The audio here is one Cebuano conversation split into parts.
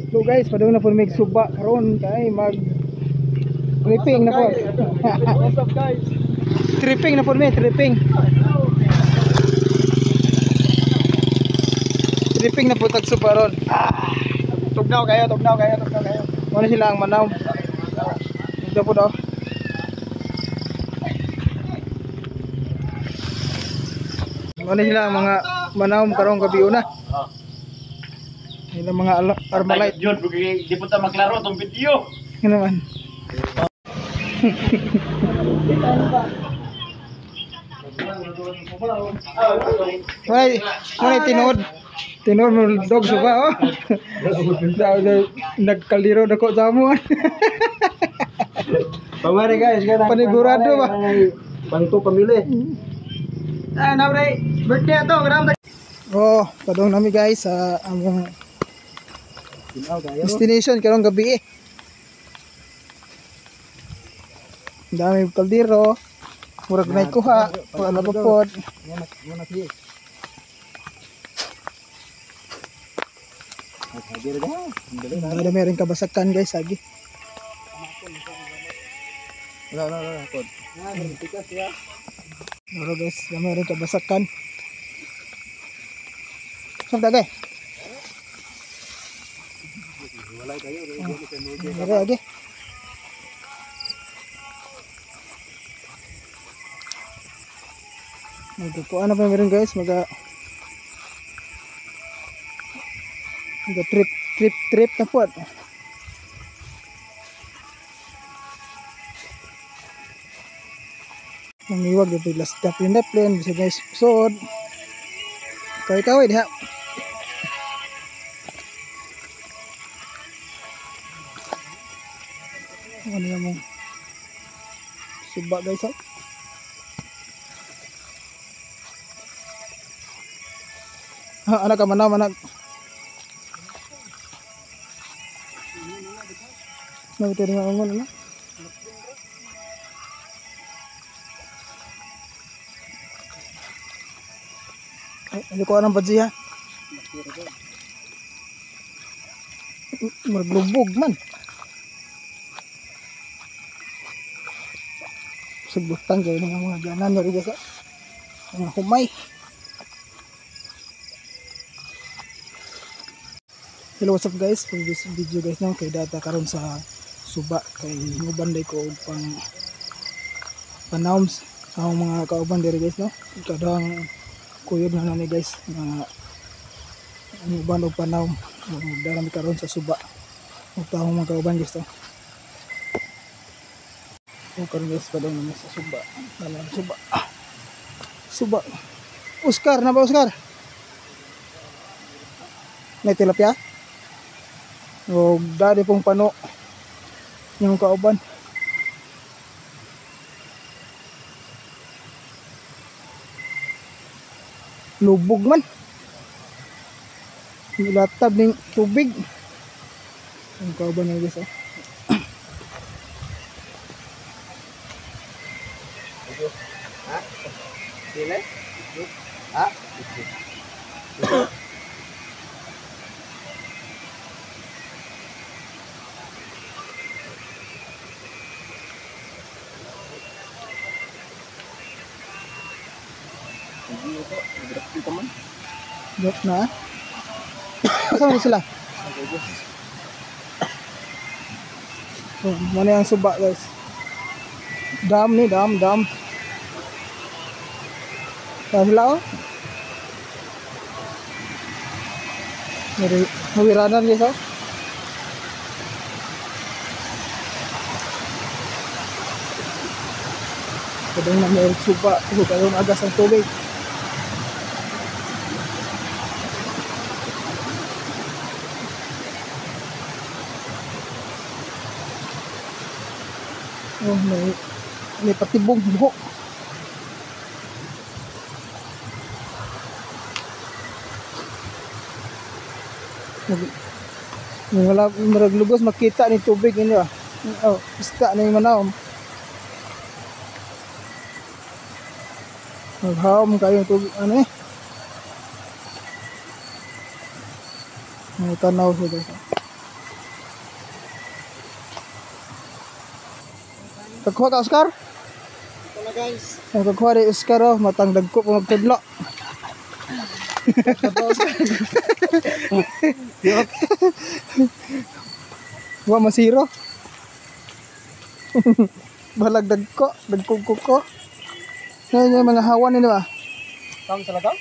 So guys, padung na po mig suba karon kay mag tripping na po. What's up, guys? Tripping na po mi, tripping. Tripping na po tag suba ron. Ah, Tugnaw kayo, tugnaw kayo, tugnaw kayo. Muna sila ang manaw. Ito po daw. Muna sila ang mga manaw karong gabi una. Ilang mga armalite. Yun, di po ta maglaro tong video. Yun naman. Wala, wala tinuod. Tinuod mo dog suba oh. Daw nagkaldero dako sa amo. Pamari guys, kanang Panigurado ba? Pangto pamili. Ah, na pre, birthday ato, gram. Oh, padung nami guys sa among destination karong gabi eh. Ang dami kaldero. Murag na kuha, wala pa pod. Ang dami rin kabasakan guys, agi. Wala, wala, wala, pod. Pero guys, dami rin kabasakan. Saan tagay? Wala kayo, Agi, agi. Magkukuha na pa meron guys, maga trip trip trip na po. Mangiwag dito last step in the plane, bisag guys, sod. Kaway-kaway diha. Ano yung mong suba guys oh. Ha, anak ka manaw anak. Nabitay nga angon ano. Ay, ano ko anang badzi ha? Maglubog man. Sagbutang kayo ng mga ganan na rin sa mga humay. Hello, what's up guys? For this video guys no, kay data karon sa suba kay ngubanday ko og pang panawms sa akong mga kauban diri guys no. Ikadang kuyog na nani guys nga nguban og panawm dara mi karon sa suba. Ug ta akong mga kauban guys to. O karon guys padung nami sa suba. Karon suba. Suba. Oscar na ba Oscar? May tilapia? O dali pong pano yung kauban. Lubog man. Nilatab ning tubig. Yung kauban na guys oh. Ha? Sila? Ha? Drop na. Saan na sila? Oh, mana yang suba guys. Dam ni, dam, dam. Saan sila oh? Dari mawiranan guys oh. Kadang na may suba, karon agas ang tubig. Oh, may patibong buhok. Wala murag lugos makita ni tubig ini ah. Oh, isda na yung manaw. Maghawom kayo tubig ano eh. May tanaw siya guys. Kakuha ka, Oscar? Ito na guys. Ang kakuha ni Oscar oh, matang dagko pa magtudlo. Wa masiro. Balag dagko, dagko kuko. Ngayon yung mga hawan nila ba? Tam sa lagaw?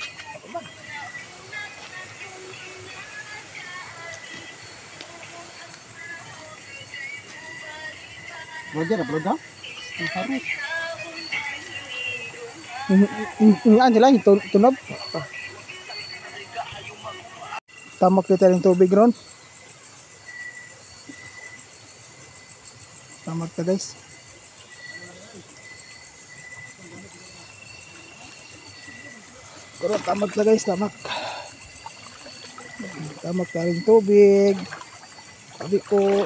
Roger, upload ka? Yan sila, tunob. Tamak dito yung tubig ron. Tamak ta guys. Pero tamak ta guys, tamak. Tamak ta rin tubig. Sabi ko.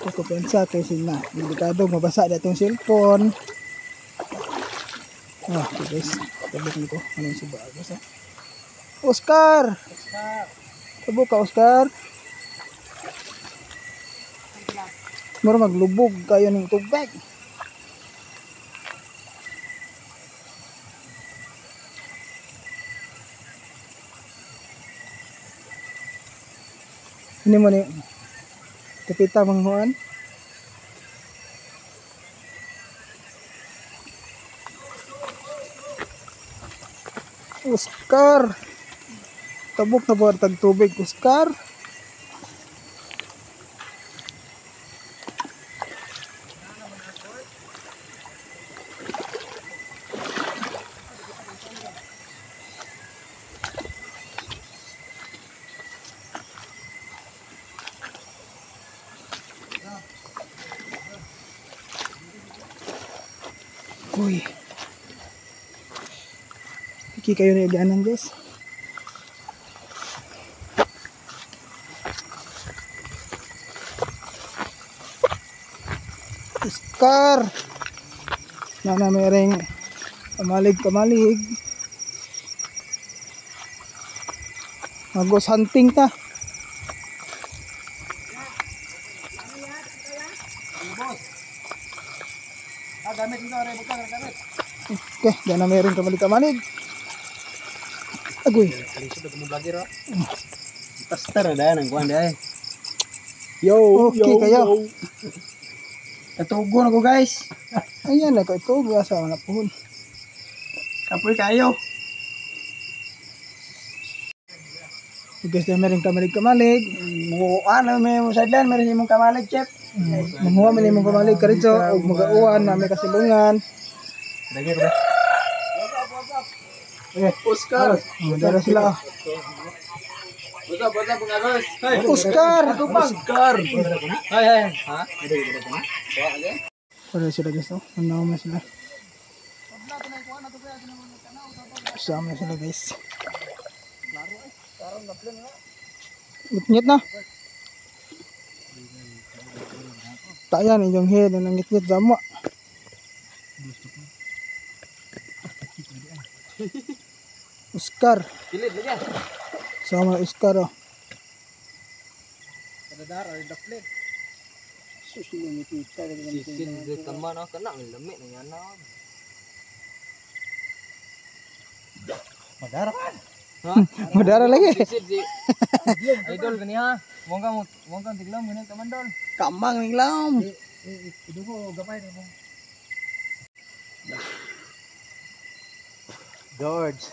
Kukumpensa kay sila. Delikado mabasa na itong cellphone. Ah, okay guys. Tabok nito. Ano yung suba guys ha? Oscar! Oscar! Tabok ka Oscar. Mura maglubog kayo ng tubig. Ini mo ni Kapita manghuan. Oscar. Tabok na ba ang tagtubig, Oscar? Uy. Iki kayo na iganan guys. Oscar. Na may ring kamalig kamalig. Magos hunting ta. Gamit nito, aray, butang, gamit. Okay, dyan na meron kamalig kamalig. Agoy. Kalisod na kumubagir, oh. Basta na dahil, ang kuhan dahil. Yo, okay, yo, kayo. Yo. Katugo na ko, guys. Ayan, nagkatugo. Asa na puhon. Kapoy kayo. Okay, guys, dyan meron kamalig kamalig. Mukuha may mo sideline, meron imong kamalig, chef. Manguha man imong kamalig karidto og magauan na may kasilungan. Lagi ko ba? Oscar. Dara sila. What's up, mga guys? Oscar. Oscar. Hay hay. Ha? Wala sila guys, no? Nanaw man sila. Sama sila guys. Ngit-ngit na. Tayan inyong head na nangit-ngit damo. Oscar. Kilid lagi. Sama Oscar oh. Kadadar or daplit. Sisil taman ah kana lamit na yana. Madara kan. Madara lagi. Sisil si idol kaniya. Wong kang tiglam ganang kamandol. Kamang niglam. Idugo gamay ni mo. George.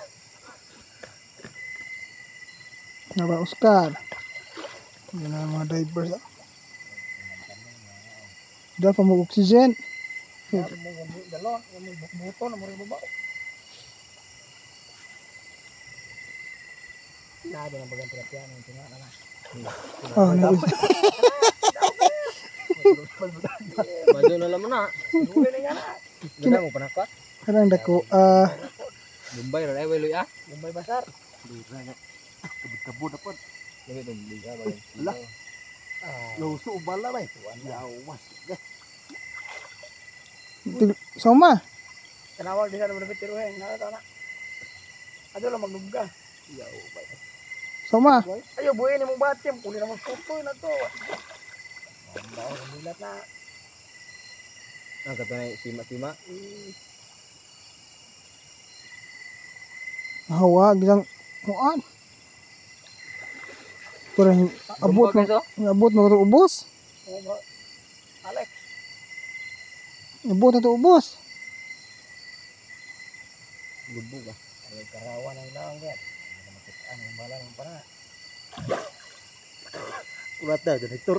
Naba Oscar. Yan ang mga divers. Dapat mo oxygen. Oh, no. Maju na lang na. Kina mo panaka. Kanang dako Bombay ra ay ah. Bombay basar. Kabud-kabud na pod. Lamit tong liga ba. Ala. Luso bala bay. Yawas. Soma. Tanawag di sa naman tiruhin. Nakatawa na. Ato lang maglugga. Yaw bay. Soma. Ayo buhay ni mong batim. Kuli naman sutoy na to. Ang bilat na. Ang katunay sima-sima. Hawa gisang kuan. Pero abot mo, abot mo to ubos. Alex. Abot na to ubos. Gubog ah. Ay karawan ang ilang yan. Makitaan ang bala ng pana. Ulat na direktor.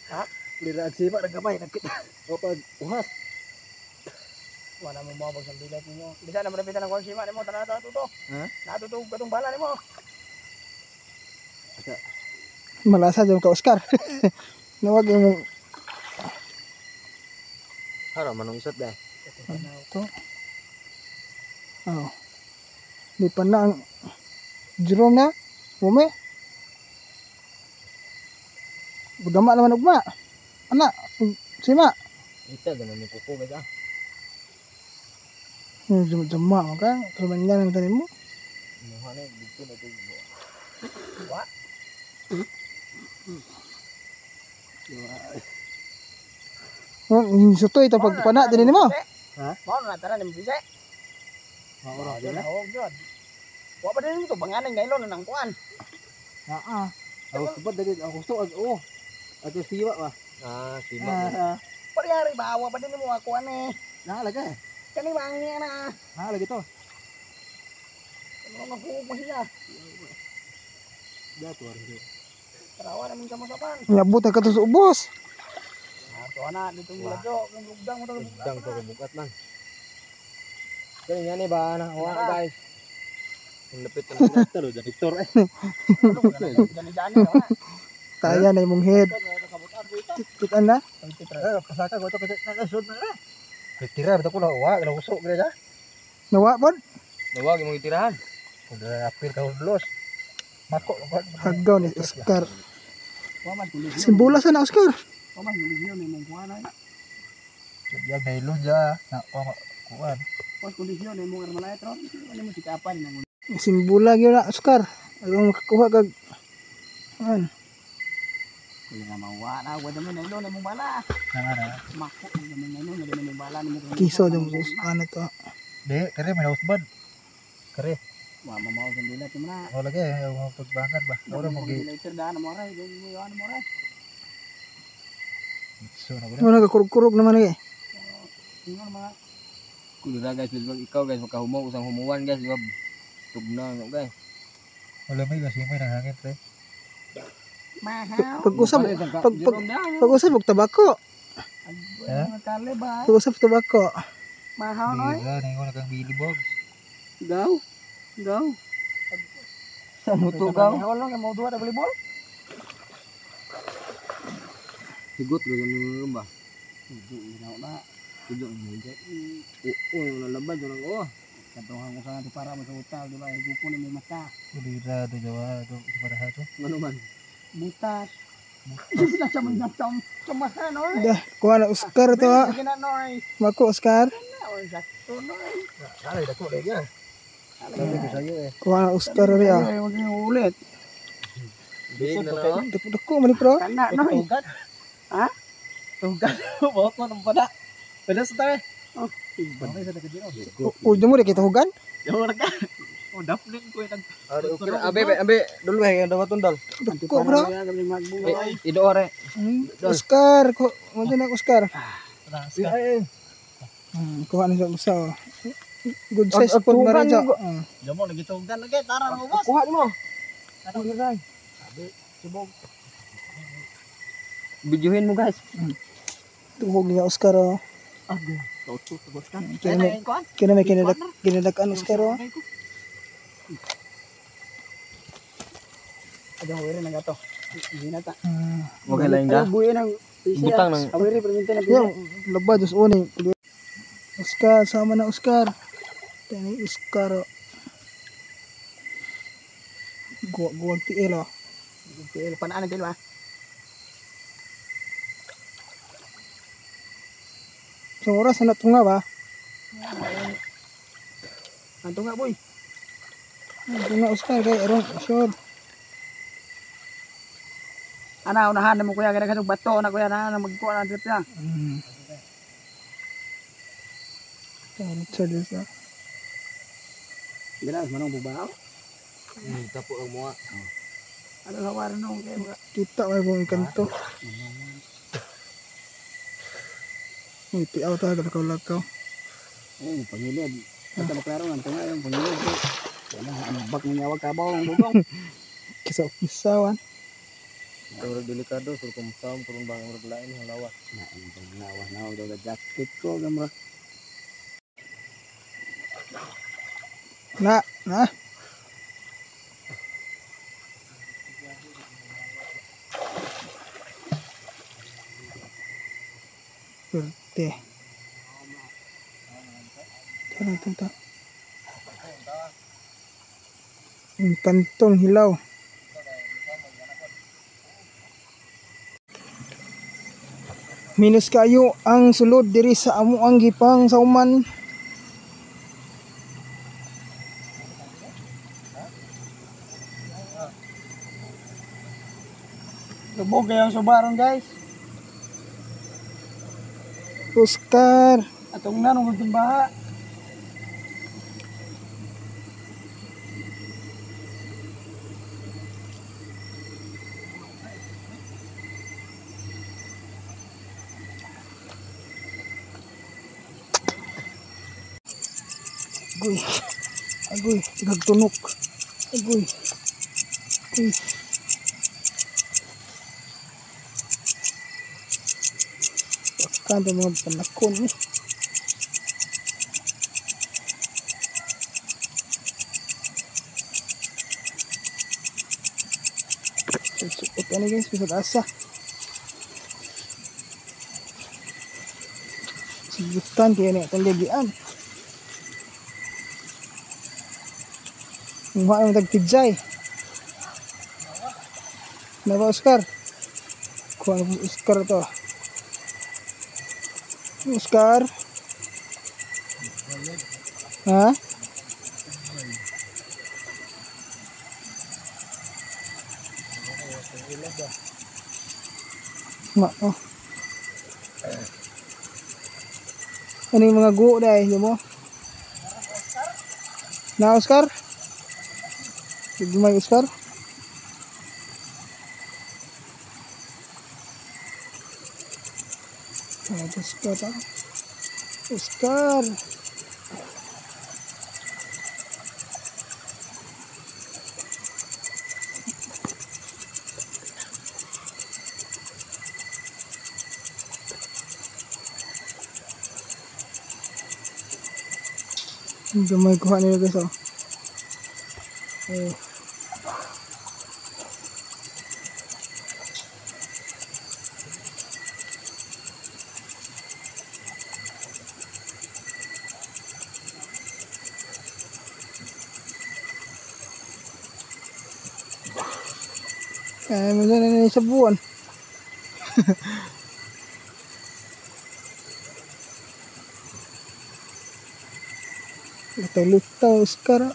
Ha? Lira ang sima ng gamay nagkita. O pag uhas. Wala mo mabag sa bilat ninyo. Bisa na marapitan ang kuwan sima nimo tanan na to. Ha? Natutog katong bala nimo. Malasa jud ka Oscar. Nawag imong Hara manong isot dai. to. Oh. Di pa na ang Jerome na. Bume. Gama naman ugma. Ana, sima. Ita ganun ni kuko guys ah. Jama ka. Pero man yan ang tanim mo. Muha na dito na to. Wa. Oh, sutoy ito pag pana din mo. Ha? Mao na tanan nimo bise. Mao ra Jud. Jud. Wa pa din to banganing nylon na nang kuan. Ah. Ako subad dali ako gusto ag oh. Ato siwa ba? Ah, siwa. Parehari ba wa pa din mo kuan eh. Naa lagi. Kani bang niya na. Naa lagi to. Ano nga kuog mo siya. Dato ar dito. Tarawa namin sa masapan. Nabot na ka to sa ubos. Ato na dito mo ladyo, kung lugdang mo to. Lugdang to bukat man. Kani nga ni ba na wa guys. Ang lapit na talo direktor eh. Dani-dani na. Kaya na imong head. Kita na. Eh, pasaka ko to kasi nakasud na. Tira bitaw ko la wa, la usok gid ah. Nawa pod. Nawag imong itirahan. Kuda apil ka los. Mako Hagaw ni Oscar. Wa man kulisyon. Simbola sa na Oscar. Wa man kulisyon imong kuan ay. Yang nylon ja na kuan. Wa kulisyon imong armalay tron. Ano mo sikapan nang Simbola gyud na Oscar. Aron makakuha kag an. Kaya nga mawa na wa dami nylon imong bala. Na. Mako dami nylon dami imong bala nimo. Kiso jud mo ano to. Di, kare may husband. Kare. Wa mamaw sa bilat mo na. O lagi ang pagbangan ba. Ora mo gi. Later daan mo ray, mo yan mo ray. So na Wala ka kurog-kurog naman eh. Ingon mga Kudura guys, bisbag ikaw guys makahumaw usang humuwan guys, wab tugna no guys. Wala may kasi may nang hangin pre. mahaw. Pag-usap pag pag pag-usap og tabako. Ha? Kale ba? Pag-usap tabako. Mahaw noy. Dira ningon na kang Billy Bogs. Gaw. Gaw. Sa muto gaw. Mahaw lang mo duha ta volleyball. Higot ra ganun ba? Tudo ginaw na. Tudo mo jay. Oo, yung lalabad yung oh. Katuhan ko sa nga para mo sa hotel, di ba? Higupo ni mo mata. Dira do jawa do para hato. Ngano man? Butas. Sila sa mga tom. Tumahan oy. Dah, kuha na Oscar to ha. Sige na noy. Mako Oscar. Na oy sakto noy. Alay dako lagi ah. Sabi ko sa'yo eh. Kuha na Oscar ri ah. Ay, wag niyo ulit. Big na no. Dako man ni pro. Kana noy. Tugan. Ha? Tugan. Bawat mo ng pada. Pwede sa tayo. Oh. O mo ri kita hugan. Yaw ka. Oh, dapnin ko yung Abe, abe, dulu eh, yang dapat tundal. Dako bro. Ido ore. Oscar, ko mo na Oscar. Ay, Kuha na sa usa. Oh. Good size pod na rin siya. Jamo lagi tugan lagi tara mo boss. Kuha mo. Ano guys? Abe, subog. Videohin mo guys. Tuhog niya Oscar oh. Ag, tauto tugos ka. Kina may kinadak kinadakan Oscar oh. Ada wiri na gato. Hindi na ta. Okay lang da. Buhi ng Butang ng Awiri perminta na Yung laba dos uning. Oscar sama na Oscar. Tani Oscar. Oh. Guwag tiil oh. Tiil panaan tiil ba? Isang oras na tunga ba? Ang tunga boy. Ang tunga Oscar kay aron sure. Ana unahan na mo kuya kay kadtong bato na kuya na magkuha na trip na. Richard is na. Dira manong bubaw. Tapo ang mua. Ano sa waran nung kay mga kita may buong kanto. Uy, tiaw ta lakaw-lakaw. Oh, pangilid. Ito maklaro ang tunga yung pangilid. Wala ang bak ni awag kabaw ang bugong. Kisaw-kisawan. Murag delikado sur kumsam kurun bang murag lain ang lawas. Na ang lawas na og jacket ko gamra. Na, na. Perte. Tara, tara. Ang kantong hilaw. Minus kayo ang sulod diri sa amo ang gipang sauman. Lubog kayo ang subaron guys. Oscar. Atong na nung baha. Agoy. Agoy, nagtunok. Agoy. Agoy. Kanto mga panakon eh. Suot ani guys, bisag asa. Sibutan kaya ni atong ligian. Muha ang tagtijay. Na ba Oscar? Kuha na po Oscar to. Oscar? Ha? Ma, oh. Ano yung mga guo dahil, di mo? Na Oscar? May Oscar? Oscar ta. Oscar. Gamay kuha nila guys oh. Eh. Ay, mo na sa buwan. Lutaw-lutaw, Oscar.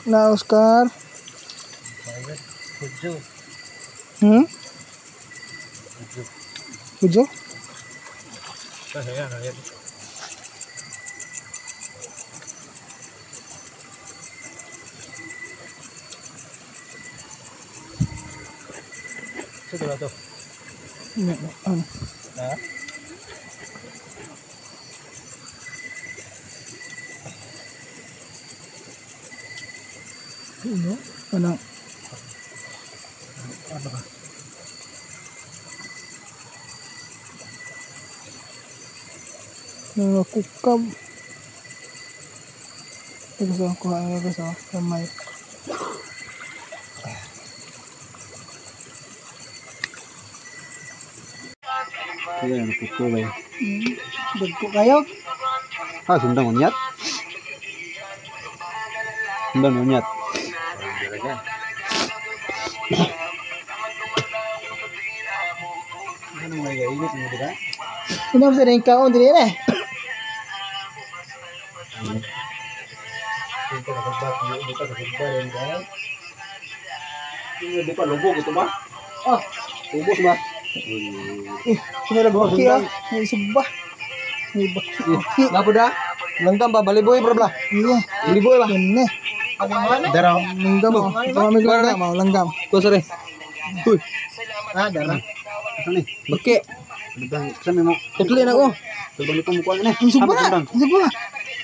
Na, Oscar. Hujo. Hujo? Ayan, ayan. Ito na to. Ano? Ha? Ano? Ano? Ano ka? Mga kukab. Ito sa kuha nila sa kamay. Kaya ano kuko ba? Dagko kayo. Ah, sundang unyat. Sundang unyat. Ano mga gainit mo dira? Ano sa ring kaon diri eh? Di pa lubog ito ba? Ah, ubos ba? Eh, kinala ba kiya? May subba. May baki. Napo da? Langgam ba baliboy bro bla. Iya. Baliboy ba? Kene. Dara. Langgam oh. Kami langgam, oh, langgam. Ko sore. Uy. Ah, dara. Ito ni. Baki. Bang, sa mo. Putli na ko. Tulbang ito mo kuan ni. Ang subba. Ang subba.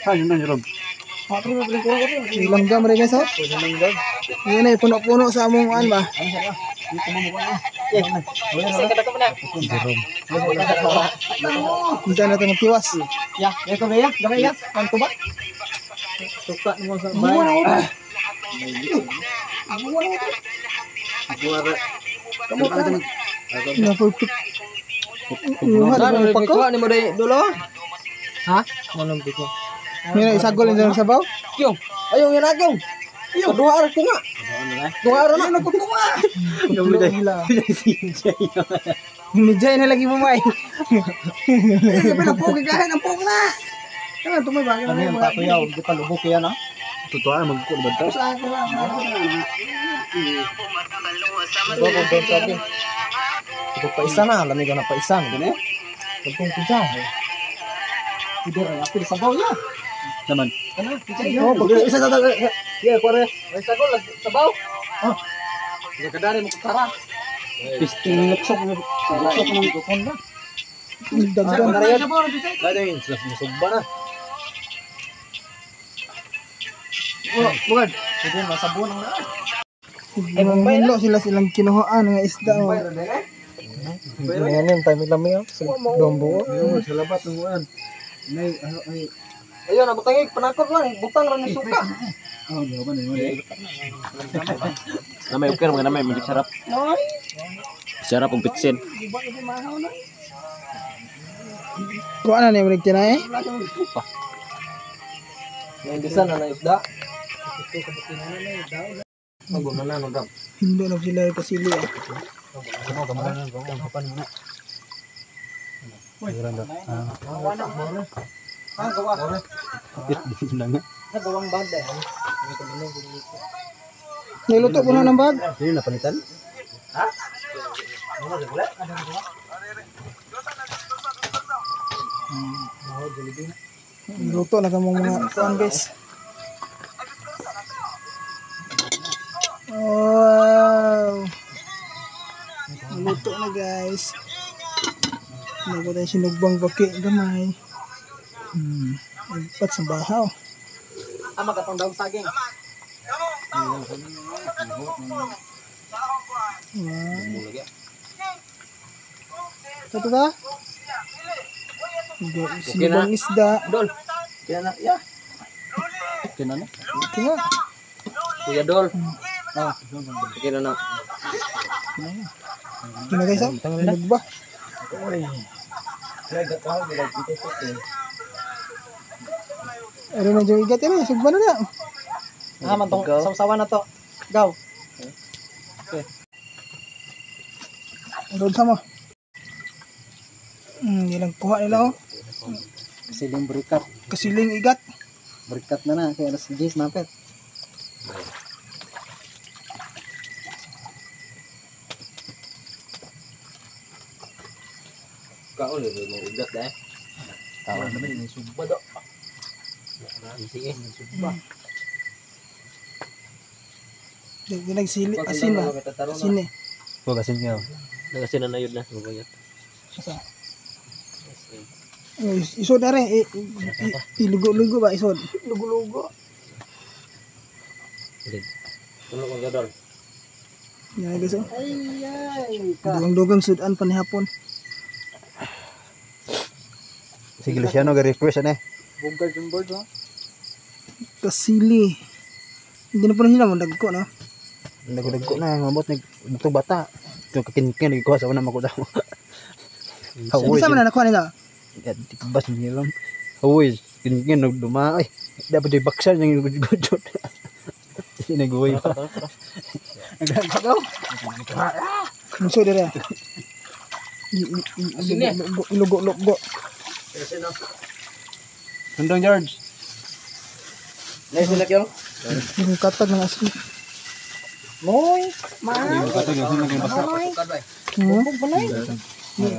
Ha, yun lang. Langgam rin guys, oh. Yun ay puno-puno sa among an ba. Hindi na itong tiwas. Ya, ya ko ya, gamay ya. Kanto ba? Suka mo sa bay. Kamu ka na. Na perfect. Yung pagkuha ni mo day dulo. Ha? Manong piko. Yun ay isagol yung sabaw. Kyong. Ayaw yan agyong. Duha ra ko nga. Duha ra na. Medyo na lagi bumay. Eh, pero po kagahin ang pok na. Ano tumay ba? Ano yung tatoyaw, di pa lubog kaya na. Totoo na magkuha ba ta? Bago doon sabi. Ito pa isa na, lamig na pa isa. Gani? Tagpong pizza. Hindi ra ako sa sabaw ya. Naman. Ano? Pizza. Oh, isa sa Ya, kuare. Ay sago sabaw. Ah. Hindi ka dari mo kutara. Pisting luksok mo. Luksok mo kukon na. Dagdag. Kada yun, sila sumubba na. Oh, bukan. Sige, masabon ang na. Ay, sila silang kinuhaan nga isda. Yan yung time lami oh. Dombo. Salamat ng uwan. Nay, ano ay Ayun, nabutangig panakot man, butang ra ni suka. Oh, gawa na yun. Namay okay mga namay medyo sarap. Sarap ang pitsin. Kuha na ni mo tinay. Naindisan na na isda. Maguna na no dam. Hindi na sila kasili. Ah, gawa. Nga. Gawang bag dahil. Niluto po na ng bag. Hindi na palitan. Ha? Niluto na kamong mga kuan guys. Wow. Niluto na guys. Naku tayo sinugbang baki gamay. Nagpat sa bahaw. Ah, magatong daw saging. Wow. Ito ba? Sinubang isda. Dol. Kaya na, ya. Kaya na. Kaya. Kuya Dol. Ah, okay na na. Kaya na guys, ah. Sinugba. Ano na dyan igat yun eh. Sugba na na. Ah, mantong sausawan na to. Gaw. Okay. Doon sama. Ilang kuha nila oh. Kasiling berikat. Kasiling igat. Berikat na na. Kaya alas 10 napet. Kaon eh, mo ugat dahil. Tawa naman yung sugba do. Sige, sugba. Di nagsili asin ba? Asin eh. Huwag asin kayo. Nagasin na na yun na. Mabayat. Asa? Isod na rin. Ilugo-lugo ba? Isod. Lugo-lugo. Tulog ang gadol. Yan guys oh. Ay, ay. Dugang-dugang sudan pa ni hapon. Sige, Luciano, ga-refresh ano eh. Bugard yung board, no? Kasili. Hindi na po na sila mandagko, no? Nagdagko na, mabot nagtog bata. Ito kakinkin nagkuha sa una makuda mo. Hindi sa man na nakuha nila. Bas niya lang. Hawoy. Ganyan nagduma ay. Dapat di baksan yang gudgud. Sinagoy pa. Nagagaw. Muso dira. Ilugo-lugo. Sundang George. Nice na kyong. Yung katag ng asin. Moy, ma. Katag ng asin lagi basa.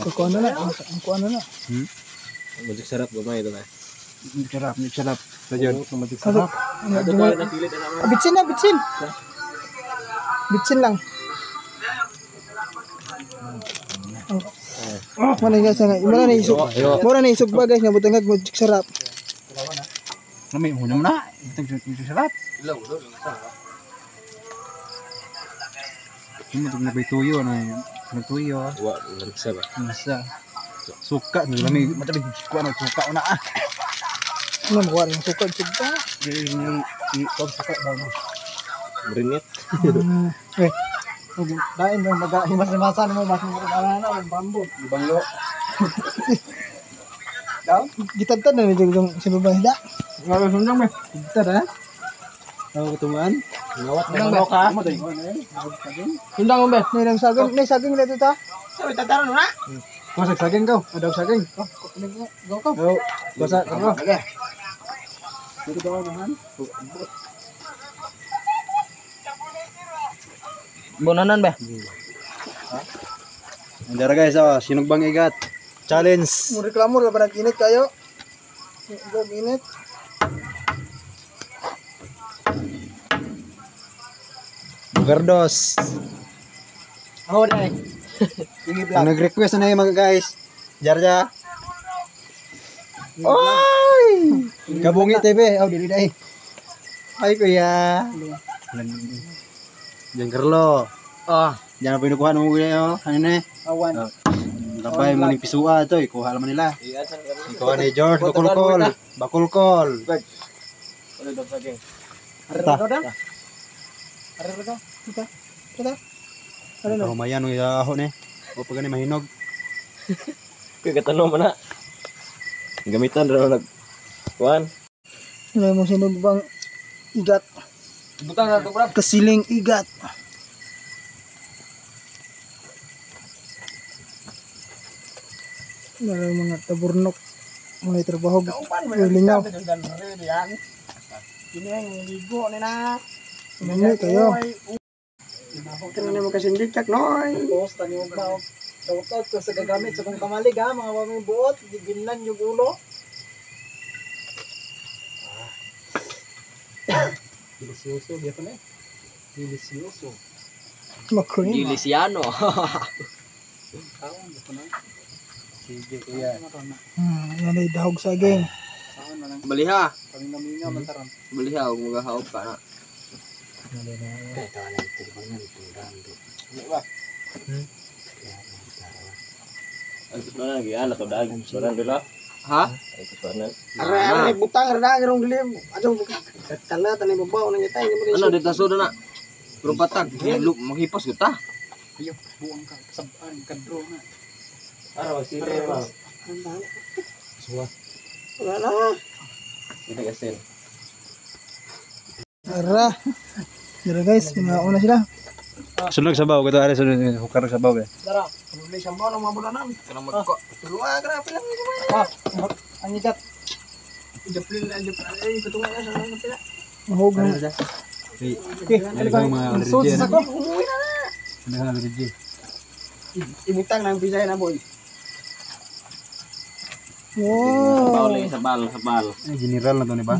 Kukuha na na. Kukuha na na. Magic sarap gamay ito na. Sarap, sarap. Sajon, magic sarap. Bitsin na, bitsin. Bitsin lang. Oh, mana guys nga. Mura na isug. Mura na isug ba guys nga butangag magic sarap. Lami mo na. Butang magic sarap. Mo tug nagtuyo na nagtuyo. Wa, lansa ba? Lansa. Suka lami matabi kuan og suka una ah. Ano mo kuan suka suka. Yung i-kog suka ba mo. Brinit. Eh. Dain mo magahimas-himasan mo mas mo na ang bambo. Banglo. Daw gitadtad na ni yung sinubang hida. Wala sundang me. Gitad ha. Ako kutuman. Ngawat na ka. Sundang mo be. May nang saging, may saging na dito ta. Sabi tataron na. Kuha saging ko. Adaw saging. Go go. Go. Kuha ko. Dito ba man? Bonanan be. Ha? Andara guys, oh, sinugbang igat. Challenge. Mo reklamo ra ba nag-init kayo? Go init. Verdos. Ako dai. Nag-request na yung mga guys. Jarja. Oy! Kabungi TV. Oh, dili dai. Ay kuya. Giancarlo. Ah, diyan na pinukuha ng kuya oh. Ano na? Awan. Kapay mo ning pisua to, ikuha naman nila. Ikuha ni George Bakulkol. Bakulkol. Ano daw saging? Ta. Arre kita. Kita. Ano na? Humayan ng aho ni. O pag gani mahinog. Kuy katanong man na. Gamitan ra nag kuan. Ano mo sinugbang igat. Butang na to, brad. Kasiling igat. Ano mga taburnok. Mga trabaho. Lingaw. Kini ang ligo ni na. Ano kayo? Kini mo kasindig kak noy. Boss, tanyo ba? Shout out sa gagamit sa kong kamalig ha, mga waming buot, gibinan yung ulo. Delicioso, gyapon eh. Delicioso. Makrema. Deliciano. Sige kuya. Yan ay dahog saging. Baliha. Paminga-minga man taron. Baliha og magahaog ka na. Ang kusmanan giana to dag. Kusmanan dula. Ha? Ay kusmanan. Are are butang are dang dilim. Ato kala tanay babaw nang itay. Ano dito sudo na? Pero patag, maghipas gud ta. Ayo buang ka sabaan kadro na. Araw sile ba. Suwa. Wala na. Sile kasil. Ara. Dira guys, mga una sila. Sunog sabaw ko to are sunog hukar sabaw be. Dara. Buli sabaw nang mabulanan. Kanang magko. Tulungan grabe lang ni Ah, ang igat. Japlin na japlin ay patungan na sa mga pila. Mahog na. Okay, ano ba mga allergy? Ako. Ano allergy? Ibutang nang pisay na boy. Wow. Sabal sabal sabal. Ay general na to ni ba?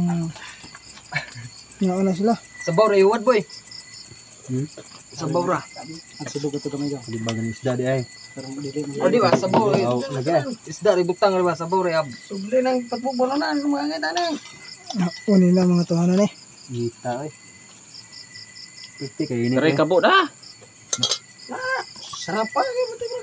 Mga una sila. Sabaw ra iwad boy. Sabaw ra. Ang subog ito gamay ka. Di ba ganing isda di ay? O di ba sabaw ra. Lagi. Isda ra ibutang ra ba sabaw ra. Sobre nang patbubulanan mga ngita na. Uni na mga tuhanan eh. Gita ay. Pwede kayo ini. Tara kabo da. Sarap pa kay buti mo.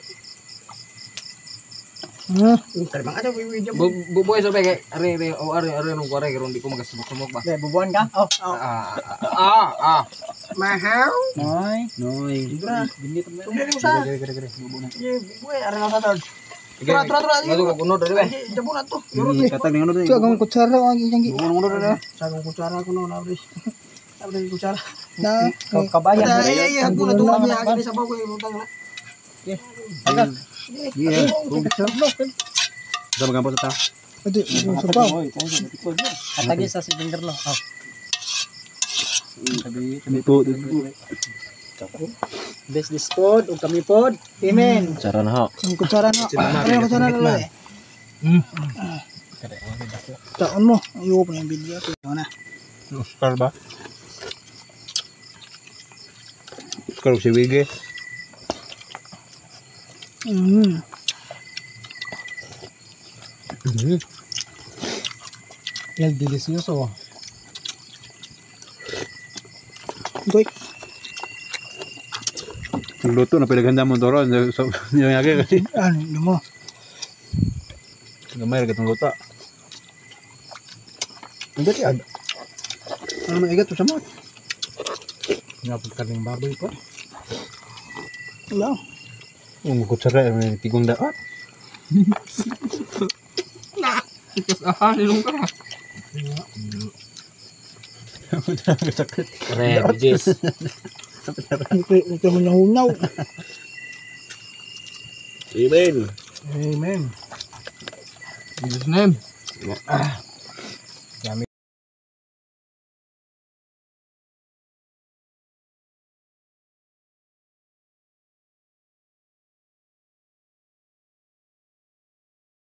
Terima kasih wiwi jam. Buboy sa kay are are o are are nung kuare karon di ko magasumok-sumok ba. Dai bubuan ka? Oh. Ah ah ah. Mahal. Noy. Noy. Bindit mo. Gere gere gere. Bubo na. Sige, buboy are na sa tol. Tura tura tura. Nga ko gunod dali ba. Jabo na to. Katag ni ano Sa akong kutsara ang iyang gi. Ano na? Sa akong kutsara ko no na pre. Abre kutsara. Na Kabayan. Ay ay ay ko na to kami agi sa bawo ko ibutang na. Yeah. Sa magampo sa ta. Adi, sa bawo. Katagi sa singer lo. Oh. Dito dito. Best this pod ug kami pod. Amen. Tsara na ho. Ang kutsara na. Ano kutsara na eh. Taon mo. Ayoko pa yung video. Ito na. Oscar ba? Oscar si Wige. El delicioso. Doy. Luto na pinaganda mo toro. So, yung yagi kasi. Ano mo? Gamay ra katong luto. Igat yan. Ano man igat sa mo? Nga pagkaling baboy po. Wala. Ang kutsara may tigong daot. Tikas aha nilong ka. Sakit. Re, bijis. Ito mo hunaw. Amen. Amen. Jesus name.